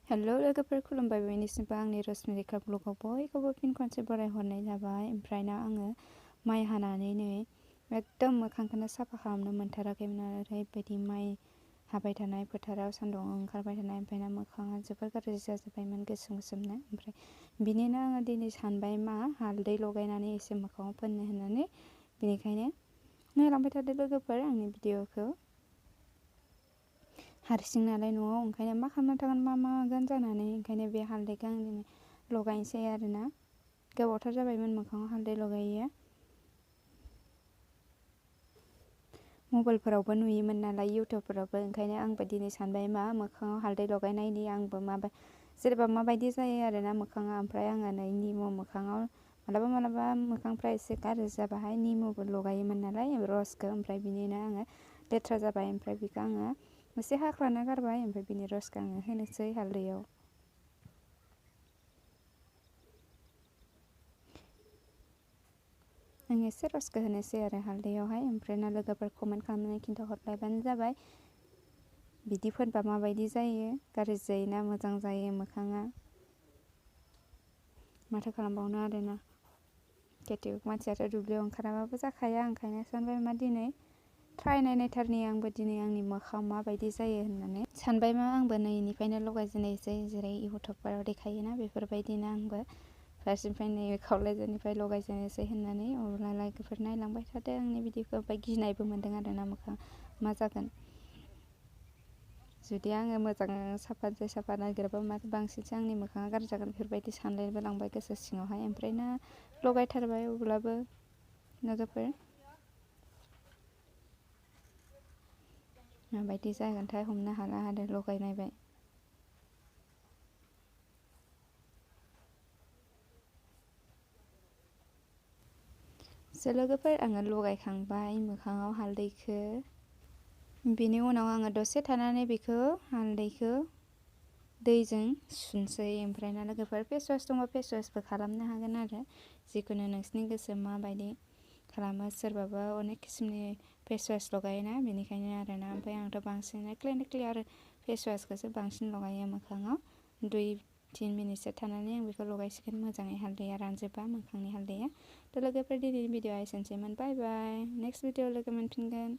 Hello लोगोफोर खुलुमबाय बयनिसिमबो आंनि रश्मि रेखा ब्लगाव बयखौबो फिन खनसे बरायहरनाय जाबाय। ओमफ्राय ना आङो माइ हानानै नै एकदम मोखांखौनो साफा खालामनो मोनथाराखैमोन आरो ओरैबायदि माइ हाबाय थानाय फोथाराव सान्दुं ओंखारबाय थानाय ओमफ्राय ना मोखाङा जोबोर गाज्रि जाजोब्बायमोन गोसोम गोसोमनो। ओमफ्राय बिनिनो आङो दिनै सानबाय मा हालदै लगायनानै एसे मोखाङाव फोननो होननानै, बिनिखायनो नायलांबाय थादो लोगोफोर आंनि भिडिअखौ। हारसिं नालाय न'आव ओंखायनो मा खालामना थागोन मा मागोन जानानै ओंखायनो बे हालदैखौ आं दिनै लगायनोसै आरोना। गोबावथार जाबायमोन मोखाङाव हालदै लगायैया। मबाइलफोरावबो नुयोमोन नालाय इउटुबफोरावबो, ओंखायनो आंबो दिनै सानबाय मा मोखाङाव हालदै लगायनायनि आंबो जेनेबा माबायदि जायो आरोना मोखाङा। ओमफ्राय आङो नै निमु मोखाङाव मालाबा मोखांफ्रा एसे गाज्रि जाबाहाय निमुबो लगायोमोन नालाय रसखौ, ओमफ्राय बिनिनो आङो लेथ्रा जाबाय ओमफ्राय बेखौ आङो एसे हाख्लाना गारबाय ओमफ्राय बिनि रसखौ आङो होनोसै हालदैयाव। आं एसे रसखौ होनोसै आरो हालदैयावहाय। ओमफ्राय ना लोगोफोर कमेन्ट खालामनानै खिन्थाहरलायबानो जाबाय बिदि फोनबा माबायदि जायो, गाज्रि जायोना मोजां जायो मोखाङा। माथो खालामबावनो आरोना, खेथियग मानसियाथ' दुब्लियाव ओंखाराबाबो जाखाया। ओंखायनो सानबाय मा दिनै ट्राइ नायनायथारनि आंबो दिनै आंनि मोखाङाव माबायदि जायो होननानै सानबाय मा आंबो नैनिफ्रायनो लगायजेननायसै, जेरै इउटुबफोराव देखायोना बेफोरबायदिनो आंबो फार्स्टनिफ्राय नै खावलायजेननिफ्राय लगायजेननोसै होननानै। अब्ला लोगोफोर नायलांबाय थादो आंनि भिडिअखौ। ओमफ्राय गिनायबो मोन्दों आरोना मोखां मा जागोन जुदि आङो मोजां साफा नागिरबा बांसिनसो आंनि मोखाङा गाज्रि जागोन बेफोरबायदि सानलायबो लांबाय गोसो सिङावहाय। ओमफ्राय ना लगायथारबाय अब्लाबो लोगोफोर माबायदि जागोनथाय हमनो हाला आरो लगायनायबाय। लोगोफोर आङो लगायखांबाय मोखाङाव हालदैखौ। बेनि उनाव आङो दसे थानानै बेखौ हालदैखौ दैजों सुनसै। ओमफ्राय ना लोगोफोर फेसवास दंबा फेसवासबो खालामनो हागोन आरो, जिखुनु नोंसिनि गोसो माबायदि खालामो। सोरबाबा अनेक किसिमनि फेसवास लगायोना, बेनिखायनो आरोना। ओमफ्राय आंथ' बांसिन क्लिनिकलि आरो फेसवासखौसो बांसिन लगायो मोखाङाव। 2-3 मिनिटसो थानानै आं बेखौ लगायसिगोन मोजाङै हालदैया रानजोबा मोखांनि हालदैया। थ' लोगोफोर दिनैनि भिडिअआ एसेनोसैमोन। बाय बाय, नेक्स्ट भिडिअ लोगो मोनफिनगोन।